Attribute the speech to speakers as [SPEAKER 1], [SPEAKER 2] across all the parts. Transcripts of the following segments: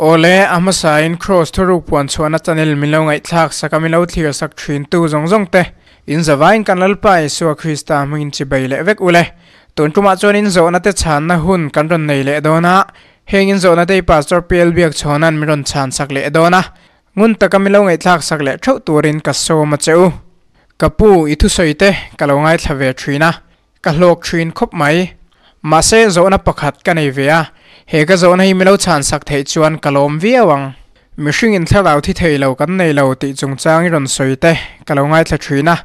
[SPEAKER 1] Awle, a hmasain Kraws thuruk puan chhuahna channel min lo ngaihthlak sak a, min lo thlir sak thin tu zawng zawng te, in zavaiin kan Lalpa Isua Krista hmingin chibai leh vek ule. Tun tumah chuan in zawhna te chhanna hun kan rawn nei leh dawn a, heng in zawhna te hi Pastor PL Biakchhawna'n min rawn chhan sak leh dawn a, ngun taka min lo ngaihthlak sak leh theuh turin ka sawm a che u. Ka pu, i thusawi te ka lo ngaithla ve thin a, Ka hlawk thin khawp mai. Mahse zawhna pakhat ka nei ve a, he ka zawhna hi milo chhan sak theih chuan ka lawm viau ang. Mihring in thlarau thi thei lo kan nei lo tih chungchang i rawn sawi te ka lo ngaithla thin a,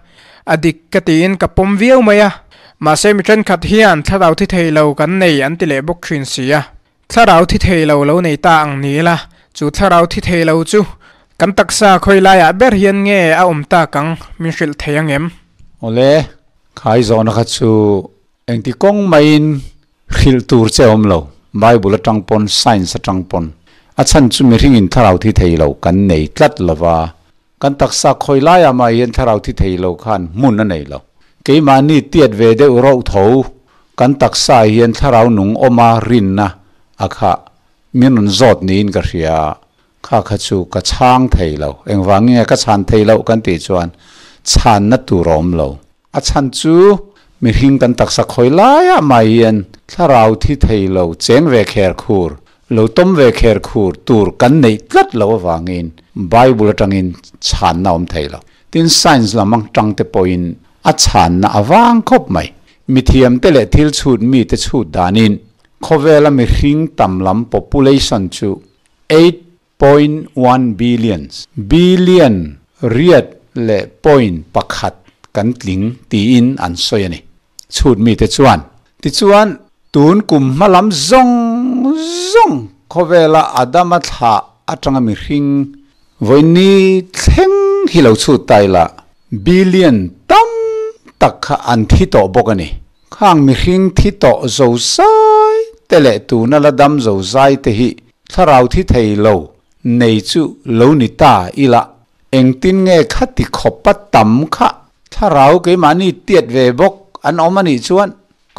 [SPEAKER 1] a dik ka tiin ka pawm viau mai a. Mahse mi thenkhat hian thlarau thi thei lo kan nei an ti leh bawk thin si a. Thlarau thi thei lo lo nei ta ang ni ila, chu thlarau thi thei lo chu kan taksa khawi laiah ber hian nge a awm tak ang min hrilh thei ang em?
[SPEAKER 2] Awle, khai zawhna kha chu engti kawng maiin hrilh tur che awm lo, Bible atang pawn, science atang pawn. A chhan chu mihringin thlarau thi thei lo kan nei tlat lova, kan taksa khawi laiah mah hian thlarau thi thei lo khan hmun a nei lo. Keimahni tiat ve deuh rauh tho Kan taksa hian thlarau nung awma rinna a kha min rawn zawt niin ka hria. Kha kha chu ka chhang thei lo. Engvang nge ka chhan thei loh kan tih chuan chhanna tur a awm lo. A chhan chu mihring kan taksa khawi laiah mai hian thlarau thi thei lo cheng ve kher khur, lo tawm ve kher khur tur kan neih tlat loh avangin Bible atangin chhanna a awm thei lo. Tin, science lam atang te pawhin a chhanna a vang khawp mai. Mithiamte leh thil chhut mite chhut danin khawvela mihring tam lam population chu 8.1 billions, billion riat leh point pakhat kan tling tiin an sawi a ni. Chhut mite chuan. Tichuan, tun kum hma lam zawng zawng khawvela Adama thlah atanga mihring vawiin thleng hi lo chhut ta ila, Billion tam tak kha an thi tawh bawk a ni. Khang mihring thi tawh zo zai te leh tuna la dam zo zai te hi thlarau thi thei lo nei chu lo ni ta ila engtin nge khati khawpa tam kha thlarau keimahni tiat ve bawk an awm a nih chuan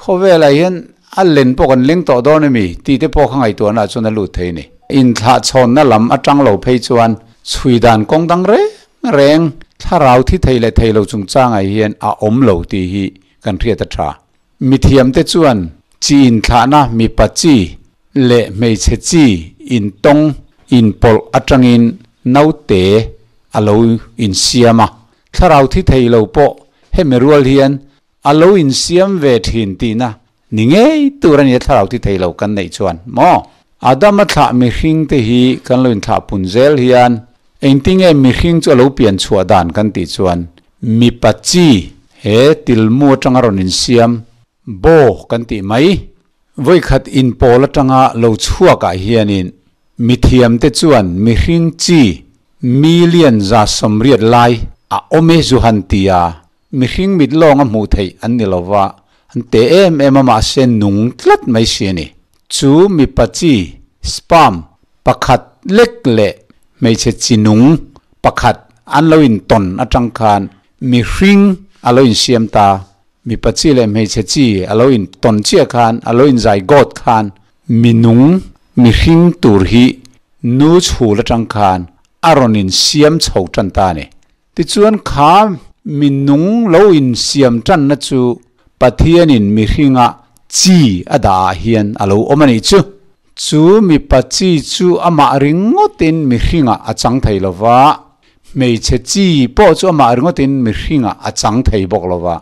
[SPEAKER 2] khawvelah hian a len pawh kan leng tawh dawn emi tih te pawh kha ngaihtuahna chuan a lut thei a ni. Inthlahchhawnna lam atang lo phei chuan chhui dan kawng dang reng reng thlarau thi thei leh thei lo chungchangah hian a awm lo tih hi kan hriat a tha. Mithiamte chuan chi inthlahna mipa chi leh hmeichhe chi intawng inpawlh atangin naute a lo insiam a, thlarau thi thei lo pawh hemi rual hian A lo insiam ve thin tihna ni ngei tur a nia thlarau ti thei lo kan neih chuan maw? Adama thlah mihring te hi kan lo inthlah pun zel hian engtinge mihring chu a lo pian chhuah dan kan tih chuan mipa chi he tilmu atanga rawn insiam baw kan tih mai vawikhat inpawl atanga lo chhuak ah hianin mithiam te chuan mihring chi million 180 lai a awm e zu han ti a. Mihring mit lawng a hmuh theih an ni lova, an te em em a mahse nung tlat mai si a ni. Chu mipa chi, sperm, pakhat lek leh hmeichhe chi nung pakhat an lo intawn atang khan mihring a lo insiam ta. Mipa chi leh hmeichhe chi a lo intawn chiah khan, a lo inzai gawt khan mi nung, mihring tur hi nu chhul atang khan a rawn insiam chho tan ta a ni. Tichuan kha mi nung lo insiam tanna chu Pathianin mihringa chi a dah ah hian a lo awm a nih chu. Chu mipa chi chu amah ringawtin mihringah a chang thei lo va, hmeichhe chi pawh chu amah ringawtin mihringah a chang thei bawk lo va.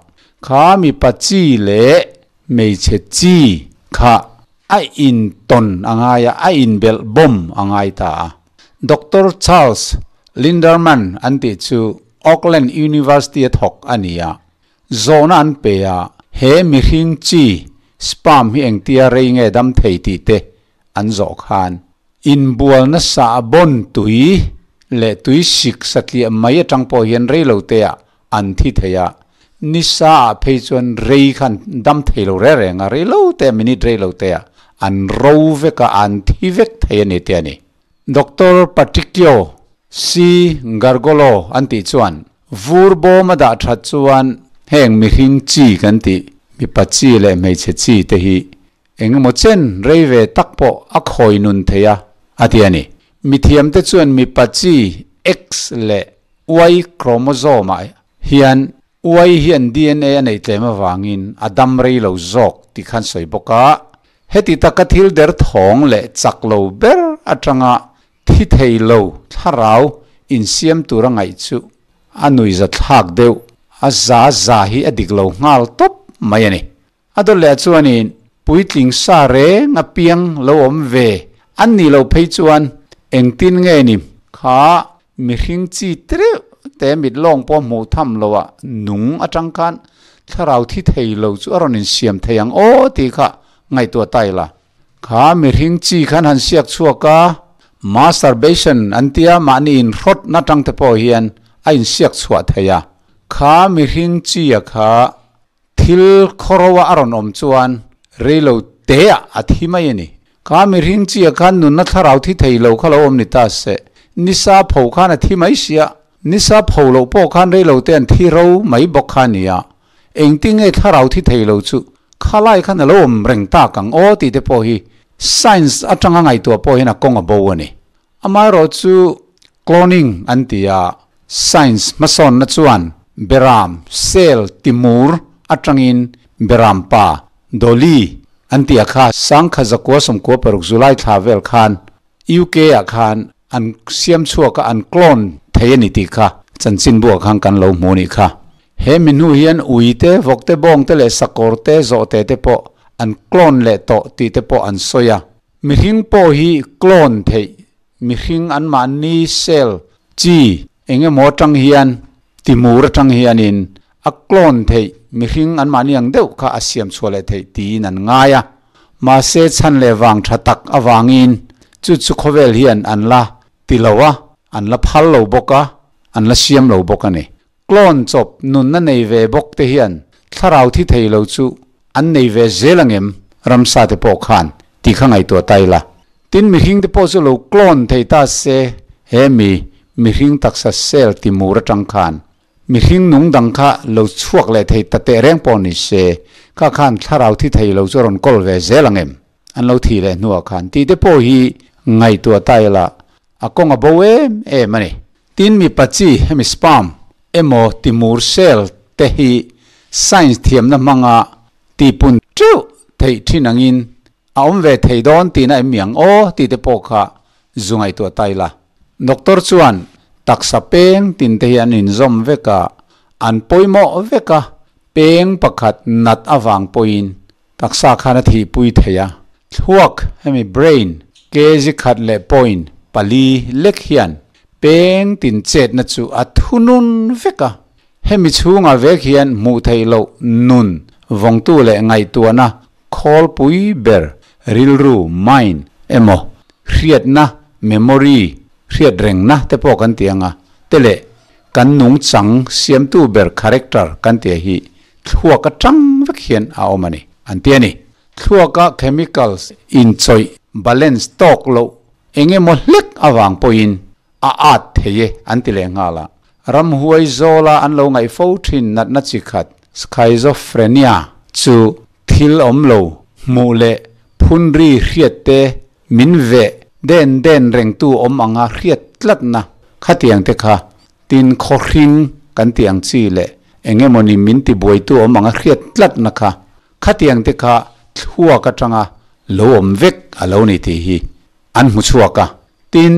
[SPEAKER 2] Kha mipa chi leh hmeichhe chi kha a intawn a ngai a, a inbelh bawm a ngai ta a. Doctor Charles Linderman an tih chu Auckland University a thawk a ni a, zawhna an pe a, he mihring chi, sperm, hi engtia rei nge dam thei tih te an zawh khan inbualna sahbawn tui leh tui sik satliah mai atang pawh hian rei lo te ah an thi thei a, nisa ah phei chuan rei khan dam thei lo reng reng a, rei lo te ah minute rei lo te ah an ro vek a, an thi vek thei a ni te a ni. Doctor Patricio C. Gargolo an tih chuan vur bawm a dah that chuan heng mihring chi kan tih mipa chi leh hmeichhe chi te hi engemaw chen rei ve tak pawh a khawi nun thei a, a ti a ni. Mithiamte chuan mipa chi X leh Y chromosome-ah hian Y hian dna a neih tlem avangin a dam rei lo zawk tih kha an sawi bawk a. Heti taka thil derthawng leh chak lo ber atanga thi thei lo thlarau insiam tura ngaih chu a nuihzathlak deuh, a za za hi a dik lo nghal tawp mai a ni. A dawt leh chuanin puitling sa reng a piang lo awm ve an nih loh phei chuan engtin nge ni kha mihring chi tireuh te mit lawng pawh hmuh tham loh ah nung atang khan thlarau thi thei lo chu a rawn insiam thei ang aw tih kha ngaihtuah ta ila. Kha mihring chi khan han siak chhuak a, masturbation an tia mahni inhrawt na tang te pawh hian a insiak chhuah thei a. Kha mihring chi a kha Thil khawro a rawn awm chuan reilo teah a thi mai a ni. Kha mihring chi ah khan nunna thlarau thi thei lo kha lo awm ni ta se, nisa pho khan a thi mai sia, nisa pho loh pawh khan reilo te an thi ro mai bawk kha a ni a. Engtinge thlarau thi thei lo chu khalai khan a lo awm reng tak ang aw tih te pawh hi science atanga ngaihtuah pawh hian a kawng a bo a ni. Amaherawhchu Cloning an ti a, science hmasawnna chuan beram, cell, timur atangin beram pa, Dolly, an ti a kha. Sangkha zakua 96 July thla vel khan UK ah khan an siam chhuak a, an clone thei a ni tih kha chanchinbu ah khan kan lo hmu nih kha. He mi hnu hian ui te, vawk te, bawng te leh sakawr te, zawhte te pawh an clone leh tawh tih te pawh an sawi a. Mihring pawh hi clone theih Mihring anmahni cell chi eng emaw atang hian timur atang hianin a clone theih mihring anmahni ang deuh kha a siam chhuah leh theih tiin an ngai a. Mahse chhan leh vang tha tak avangin chu chu khawvel hian an la ti lo a, an la phal lo bawk a, an la siam lo bawk a ni. Clone chawp nunna nei ve bawk te hian thlarau thi thei lo chu an nei ve zel angem ramsa te pawh khan tih kha ngaihtuah ta ila. Tin mihring te pawh chu lo clone thei ta se he mi mihring taksa cell ti mur atang khan mihring nung dang kha lo chhuak leh thei ta teh reng pawh ni se kha khan thlarau thi thei lo chu a rawn kawl ve zel angem an lo thih leh hnuah khan tih te pawh hi ngaihtuah ta ila a kawng a bo em em a ni. Tin mipa chi hemi sperm emaw timur cell te hi science thiamna hmanga tihpun teuh theih thin angin a awm ve thei dawn tihna em mi ang aw tih te pawh kha zu ngaihtuah ta ila. Doctor chuan taksa peng tin te hi an inzawm vek a, an pawimawh vek a, peng pakhat nat avang pawhin taksa khan a thihpui thei a. Thluak hemi brain kg khat leh point pali lek hian peng tin chetna chu a thunun vek a. Hemi chhungah vek hian hmuh theih loh nun vawngtu leh ngaihtuahna khawlpui ber rilru, mind, emaw hriatna, memory, hriat rengna te pawh kan ti ang a, te leh kan nungchang siamtu ber character kan tih hi thluak atang vek hian a awm a ni an ti a ni. Thluaka chemicals inchawih, balance, tawk loh eng emaw hlek avang pawhin a at thei e an ti leh nghal a. Ramhuai zawla an lo ngaih fo thin natna chi khat schizophrenia chu thil awm lo hmuh leh phunri hriat te min veh den den rengtu awm anga hriat tlatna khatiang te kha tin khawhring kan tih ang chi leh eng emawni min tibuaitu awm anga hriat tlatna kha Khatiang te kha thluak atanga lo awm vek a lo ni tih hi an hmu chhuak a. Tin,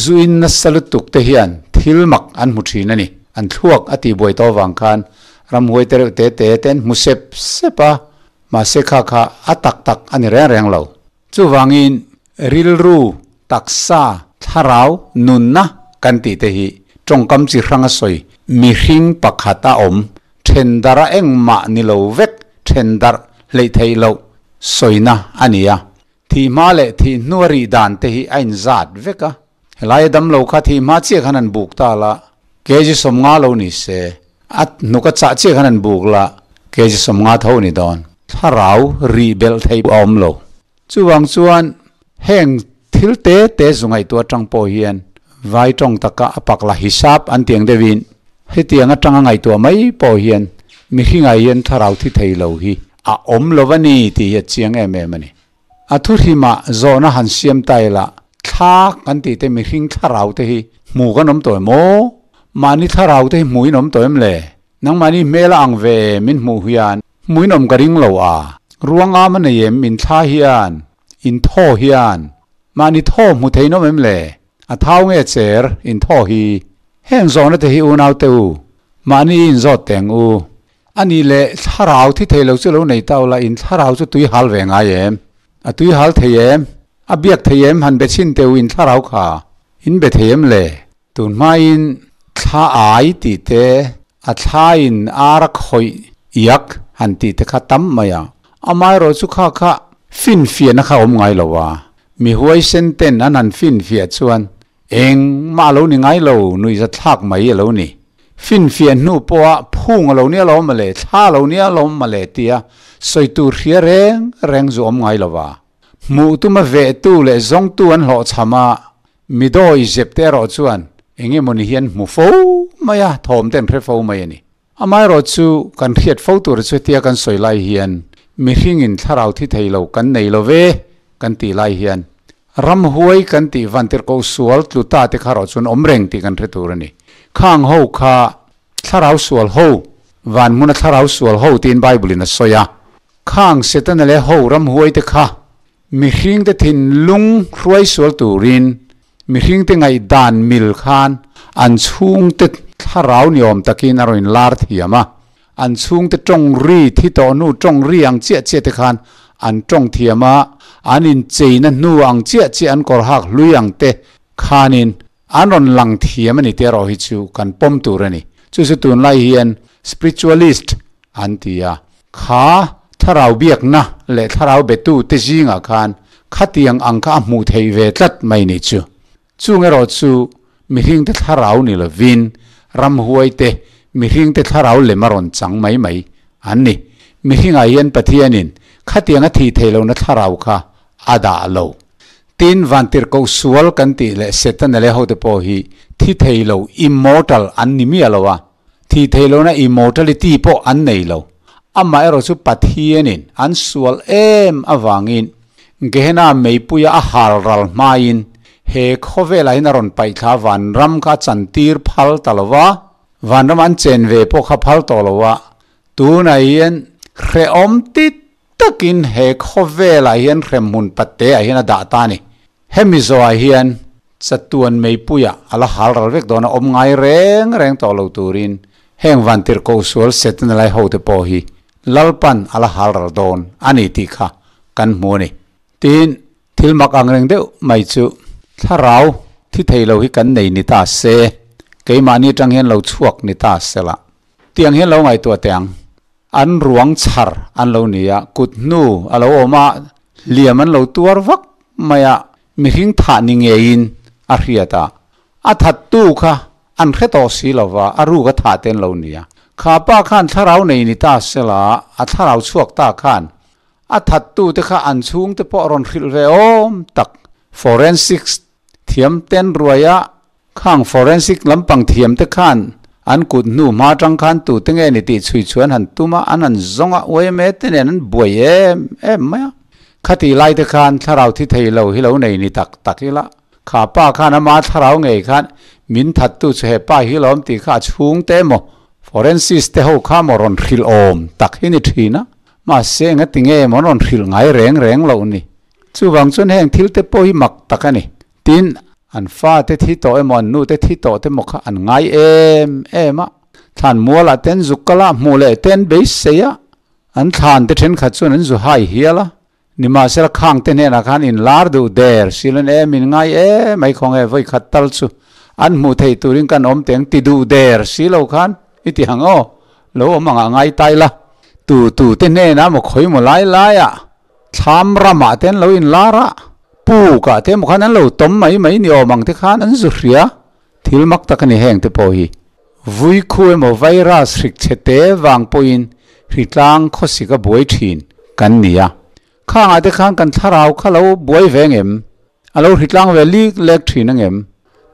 [SPEAKER 2] zuin nasa lutuk te hian thil mak an hmu thin a ni. An thluak a tihbuai tawh avang khan ramhuai te reuh te te te an hmu sep sep a, mahse kha kha a tak tak a ni reng reng lo. Chuvangin rilru, taksa, thlarau, nunna kan tih te hi tawngkam chi hranga sawi mihring pakhat a awm then darh a engmah ni lo vek then darh hleih theih loh sawina a ni a. Thih hma leh thih hnua rih dan te hi a inzat vek a. Helai a damlo kha thih hma chiah khan an buk ta la, kg 50 lo ni se, a hnuk a chah chiah khan an buk la, kg 50 tho ni dawn. Thlarau rih belh theih a awm lo. Chuvang chuan heng thil te te zu ngaihtuah atang pawh hian vai tawng taka a pak la hisap an tiang deuhin hetiang atanga ngaihtuah mai pawh hian mihringah hian thlarau thi thei lo hi a awm lo a ni tih hi a chiang em em a ni. A thuhrimah zawhna han siam ta ila. Thla kan tih te mihring thlarau te hi hmu kan awm tawh em aw? Mahni thlarau te hi hmuh in awm tawh em le? Nangmahni hmel a ang ve em in hmuh hian hmuh in awm ka ring lo a. Ruang am a nei em in thla hian, in thaw hian mahni thaw hmu thei in awm em le? A thau nge cher in thaw hi? Heng zawhna te hi unau te u, mahni i inzawt teng u. A nih leh thlarau thi thei lo chu lo nei ta ula in thlarau chu tui hal ve ngai em? A tui hal thei em? A biak thei em? Han be chhin teh u in thlarau kha in be thei em le? Tun hmain thla ai tih te, a thla in ar a khawih iak han tih te kha tam mai a. Amaherawh chu kha kha finfiahna kha awm ngai lo a. Mi huaisen ten an han finfiah chuan Engmah a lo ni ngai lo, nuihzathlak mai a lo ni. Finfiah hnu pawha phung a lo nia lo male, thla a lo nia lo male tia sawi tur hria reng reng zu awm ngai lo va. Hmuh tuma vehtu leh zawngtu an hlawhchham a, mi dawi zep te erawh chuan eng emawni hi an hmu fo mai a, thawm te an hre fo mai a ni. Amaherawh chu kan hriat fo tur chu tia kan sawi lai hian mihringin thlarau thi thei lo kan nei lo ve kan tih lai hian ramhuai kan tih vantirhkoh sual tlu ta te kha rawh chuan awm reng tih kan hre tur a ni. Khang ho kha thlarau sual ho, van hmuna thlarau sual ho tiin Bible in a sawi a. Khang Setana leh ho ramhuai te kha mihring te thinlung hruai sual turin Mihringte ngaihdan mil khan an chhungte thlarau ni awm takin a rawn inlar thiam a, an chhungte tawng ri thi tawh hnu tawng ri ang chiah chiah te khan an tawng thiam a, an incheina hnu ang chiah chiah an kawr hak hlui ang te khanin an rawn lang thiam a ni tih erawh hi chu kan pawm tur a ni. Chu chu tunlai hian spiritualist an ti a, Kha thlarau biakna leh thlarau betu te zingah khan khatiang ang kha a hmuh theih ve tlat mai nih chu. Chung erawh chu mihringte thlarau ni lovin ramhuaite mihringte thlarau lem a rawn chang mai mai an ni. Mihringah hian Pathianin khatiang a thih theih lohna thlarau kha a dah lo. Tin, vantirhkoh sual kan tih leh Setana leh hote pawh hi thi thei lo, immortal, an ni miah lo a. Thih theih lohna immortality pawh an nei lo. Amaherawh chu Pathianin an sual em avangin Gehenna meipuia a hal ral hmain he khawvelah hian a rawn paihthla vanram kha a chantir phal ta lo va, vanram an chen ve pawh kha phal tawh lo a, tunah hian hrehawm ti takin he khawvelah hian hremhmun pateah hian a dah ta a ni. Hemi zawhah hian chatuan meipuiah a la hal ral vek dawn a, awm ngai reng reng tawh lo turin heng vantirhkoh sual Setana lai hote pawh hi Lalpan a la hal ral dawn a ni tih kha kan hmu a ni. Tin, thil mak ang reng deuh mai chu thlarau thi thei lo hi kan nei ni ta se, keimahni atang hian lo chhuak ni ta sela. Tiang hian lo ngaihtuah teh ang. An ruang chhar an lo ni a, kut hnu a lo awm a, hliam an lo tuar vak mai a, mihring thah ni ngeiin a hriat a. A thattu kha an hre tawh si lo va, a ruk a thah te an lo ni a. Kha pa khan thlarau nei ni ta sela, a thlarau chhuak ta khan a thattu te kha an chhungte pawh a rawn hrilh ve awm tak. Forensics Thiam ten ruai a, khang forensic lampang thiam te khan an kut hnu hma atang khan tu te nge ni tih chhui chuan han tum a, an han zawng a, yma te nen an buai em em mai a. Khati lai te khan thlarau thi thei lo hi lo nei ni tak tak ila, kha pa khan ama thlarau ngei khan min that tu chu he pa hi lawm tih kha a chhung te emaw forensics te ho kha maw rawn hrilh awm tak hi ni thin a, mahse engati nge maw an rawn hrilh ngai reng reng loh ni. Chuvang chuan heng thil te pawh hi mak tak a ni. Tin, an fate thi tawh emaw an nute thi tawh te maw kha an ngai em em a. Thlan mualah te an zu kal a, hmuh leh te an beisei a. An thlan te thenkhat chuan an zu hai hial a. Nimahsela khang te hnenah khan inlar duh der silan em in ngai em mai khawnge vawi khat tal chu an hmuh theih turin kan awm teng ti duh der si lo khan i ti hang aw, lo awm angah ngai tai la. Tu tu te hnenah maw khawi maw lai laiah Thlam ramah te an lo inlar a, pukah te emaw khan an lo tawm mai mai ni awm ang te khan an zu hria. Thil mak tak a ni heng te pawh hi. Vuikhu emaw virus hrik chhe te vang pawhin hritlang khawsik a buai thin kan ni a. Khangah te khan kan thlarau kha lo buai ve ngem? A lo hritlang ve lik lek thin angem?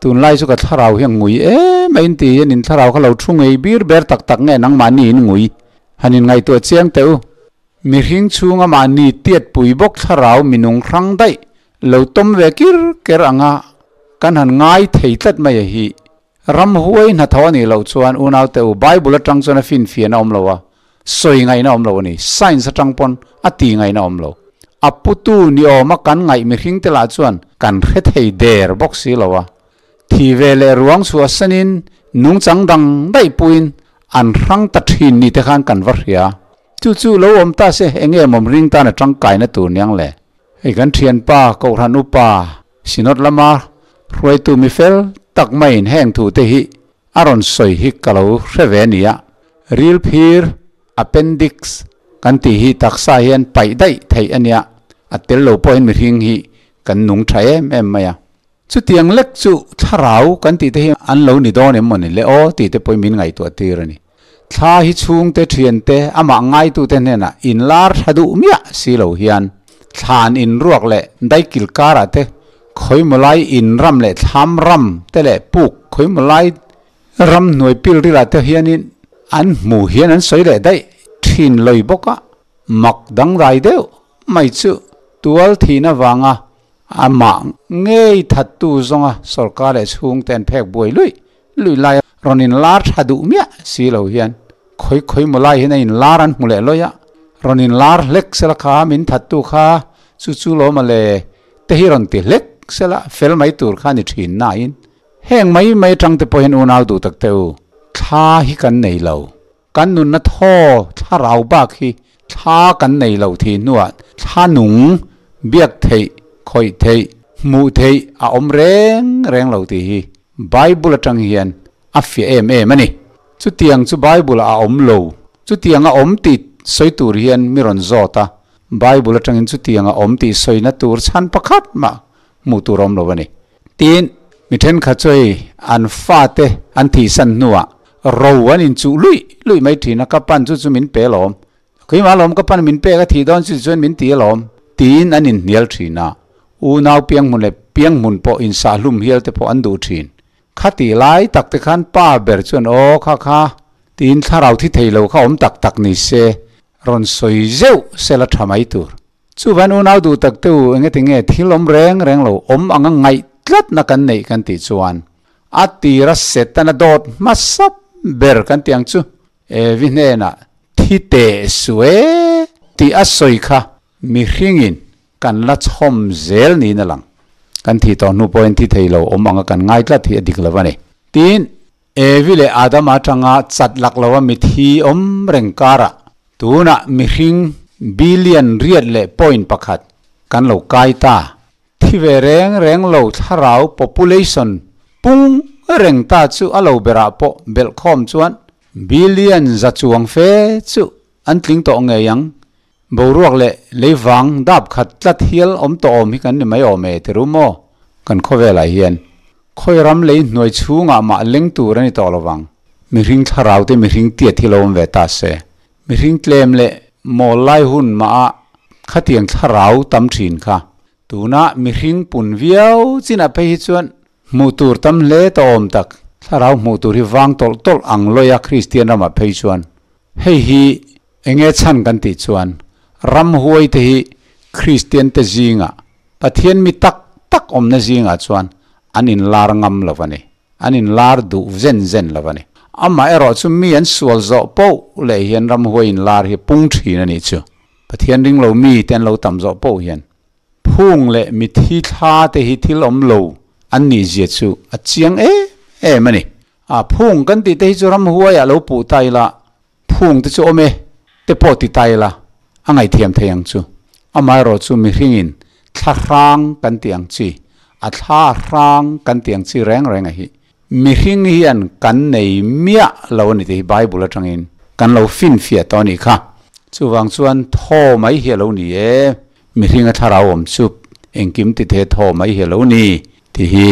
[SPEAKER 2] Tunlai chu ka thlarau hi a ngui em a in ti hian in thlarau kha lo thu ngei bir ber tak tak nge nangmahni in ngui? Han in ngaihtuah chiang teh u. Mihring chhunga mahni tiatpui bawk thlarau minung hrang daih Lo tawm ve kir ker anga kan han ngai thei tlat mai a hi. Ramhuai hnathawh a nih loh chuan unaute u Bible atang chuan a finfiahna a awm lo a, sawi ngaihna a awm lo a ni. Science atang pawn a ti ngaihna a awm lo. A putu ni awma kan ngaih mihring te lah chuan kan hre thei der bawk si lo a. Thi ve leh ruang chhuah sanin nungchang dang daih puiin an hrang ta thin ni te khan kan va hria. Chu chu lo awm ta se enge mawm ring tan a tangkaina tur niang le. Hei kan thianpa Kohhran Upa Synod lama hruaitu mi fel tak maiin heng thu te hi a rawn sawi hi ka lo hre ve nia. Ril phir, appendix, kan tih hi taksa hian paih daih theih a nia, a tel lo pawhin mihring hi kan nung tha em em mai a. Chutiang lek chu thlarau kan tih te hi an lo ni dawn em mawni le aw tih te pawhin min ngaihtuah tir a ni. Thla hi chhungte thiante amah ngaitute hnenah inlar tha duh miah si lo hian thlan inruak leh daikil karah te khawimawlai inram leh thlam ram te leh puk khawimawlai ram hnuai pilrilah te hianin an hmu hian an sawi leh daih thin loi bawk a, mak dangdai deuh mai chu tual thihna vanga amah ngei thattu zawnga sorkar leh chhungte an phek buai luih Lui lai rawn in lar tha duh miah si lo hian khawi khawi maw lai hian a in lar an hmu leh lawih a, rawn in lar hlek sela kha min thattu kha chu chu lawm a le te hi rawn ti hlek sela fel mai tur kha ni thin nain heng mai mai atang te pawh hian unau duh tak te u thla hi kan nei lo. Kan nunna thaw thlarau bak hi thla kan nei lo thih hnuah thla nung biak theih, khawih theih, hmuh theih a awm reng reng lo tih hi Bible atang hian a fiah em em a ni. Chutiang chu Bible ah a awm lo. Chutiang a awm tih sawi tur hian mi rawn zawt a, Bible atangin chutiang a awm tih sawina tur chhan pakhat mah hmuh tur a awm lo a ni. Tin, mi thenkhat chu hei an fate an thihsan hnuah ro an inchuh luih luih mai thin a, ka pan chu chu min pe alawm, keimah alawm ka pan min pek a thih dawn chu tichuan min ti alawm tiin an inhnial thin a, unau pianghmun leh pianghmun pawh insahlum hial te pawh an duh thin. Khati lai tak te khan pa ber chuan aw kha kha tiin thlarau thi thei lo kha awm tak tak ni se rawn sawi zeuh sela tha mai tur. Chuvan unau duh tak te u engati nge thil awm reng reng lo awm anga ngaih tlatna kan neih kan tih chuan a tira Setana dawt hmasa ber kan tih ang chu Evi hnenah thi teh suh e tih a sawi kha mihringin kan la chhawm zel niin a lang. Kan thih tawh hnu pawhin thi thei lo awm anga kan ngai tlat hi a dik lo a ni. Tin, Evi leh Adama atanga chat lak loa mithi awm reng karah tunah mihring billion riat leh point pakhat kan lo kai ta. Thi ve reng reng lo thlarau population pung reng ta chu a lo berah pawh belhkhawm chuan billion za chuang fe chu an tling tawh ngei ang. Boruak leh leivang dap khat tlat hial awm tawh awm hi kan ni mai awm e ti ru maw? Kan khawvelah hian khawi ram lei hnuai chhungah mah leng tur a ni tawh lovang. Mihring thlarau te mihring tiat hi lo awm ve ta se. Mihring tlem leh mawl lai hun mah a khatiang thlarau tam thin kha. Tuna mihring pun viau chinah phei hi chuan hmuh tur tam hle tawh awm tak. Thlarau hmuh tur hi vang tawlh tawlh ang lawia Kristian ramah phei chuan hei hi Enge chhan kan tih chuan ramhuai te hi Kristian te zingah, Pathian mi tak tak awmna zingah chuan an inlar ngam lo a ni. An inlar duh zen zen lo a ni. Amaherawh chu mi an sual zawh poh leh hian ramhuai inlar hi pung thin a nih chu. Pathian ring lo mi te an lo tam zawh poh hian phung leh mithi thla te hi thil awm lo an nih zia chu a chiang em em a ni. A phung kan tih te hi chu ramhuai ah lo puh ta ila Phung te chu awm e, te pawh ti ta ila, a ngaihthiam thei ang chu. Amaherawh chu mihringin thla hrang kan tih ang chi, a thla hrang kan tih ang chi reng reng a hi. Mihring hian kan nei miah lo a ni tih hi Bible atangin kan lo finfiah tawh a nih kha. Chuvang chuan thaw mai hi a lo ni e, mihringa thlarau awm chu engkim ti the thaw mai hi a lo ni tih hi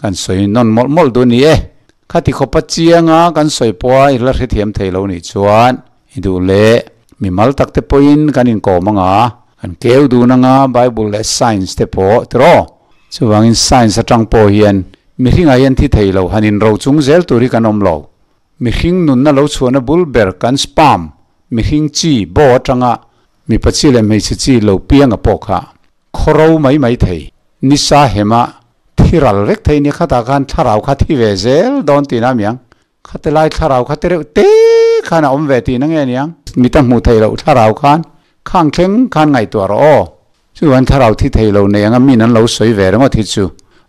[SPEAKER 2] Kan sawi nawn mawlh mawlh duh ni e. Khati khawpa chianga kan sawi pawha i la hrethiam thei lo nih chuan i duh leh mi mal tak te pawhin kan inkawm anga, kan keu dun anga Bible leh Science te pawh tiraw? Chuvangin Science atang pawh hian mihringah hian thi thei lo han inro chung zel tur hi kan awm lo. Mihring nunna lo chhuahna bul ber kan sperm, mihring chi, bo atanga mipa chi leh hmeichhe chi lo pianga pawh kha. Khawro mai mai thei, nisa hema thi ral vek thei nia khatah khan thlarau kha thi ve zel dawn tihna a miang. Khati lai thlarau kha tereuh te khan a awm ve tihna nge niang? Mita hmuh theih loh thlarau khan khang thleng khan ngaihtuah rawh aw. Chuan thlarau thi thei lo nei anga min an lo sawi ve ringawt hi chu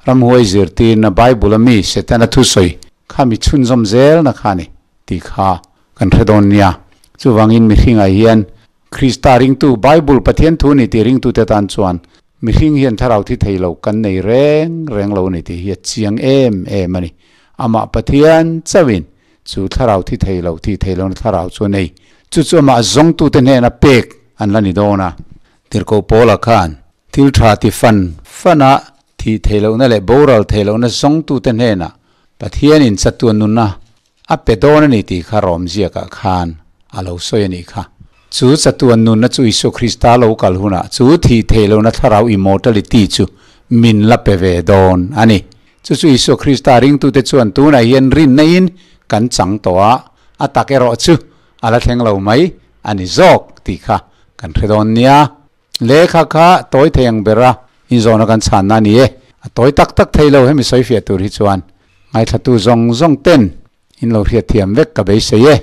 [SPEAKER 2] ramhuai zirtirna Bible a mi Setana thusawi kha mi chhunzawm zelna kha a ni tih kha kan hre dawn nia. Chuvangin mihringah hian Krista ringtu, Bible Pathian thu ni tih ringtute tan chuan mihring hian thlarau thi thei lo kan nei reng reng lo ni tih hi a chiang em em a ni. Amah Pathian chauhin chu thlarau thi thei lo, thih thei lohna thlarau chu a nei. Chu chu amah zawngtute hnena pek an la ni dawn a. Tirhkoh Paula khan thil tha ti fan fana thih thei lohna leh boral thei lohna zawngtute hnenah Pathianin chatuan nunna A pe dawn a ni tih kha Rom ziakah khan a lo sawi a nih kha. Chu chatuan nunna chu Isua Krista lo kal hunah chu thih theih lohna thlarau immortality chu min la pe ve dawn a ni. Chu chu Isua Krista ringtute chuan tunah hian rinna in kan chang tawh a, a tak erawh chu a la thleng lo mai a ni zawk tih kha kan hre dawn nia. Lehkha kha tawi thei ang ber a, inzawhna kan chhanna a ni e. A tawi tak tak thei lo hemi sawi fiah tur hi chuan ngaithlatu zawng zawng ten in lo hriatthiam vek ka beisei e.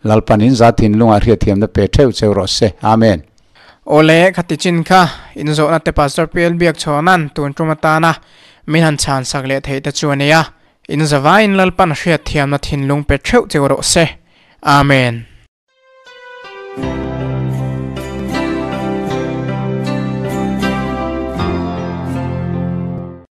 [SPEAKER 2] Lalpan in za thinlungah hriatthiamna pe theuh cheu rawh se. Amen.
[SPEAKER 1] Awle, khati chin kha inzawhna te Pastor PL Biakchhawna'n tun tum atana min han chhan sak leh theih te chu a ni a. In zavaiin Lalpan hriatthiamna thinlung pe theuh cheu rawh se. Amen.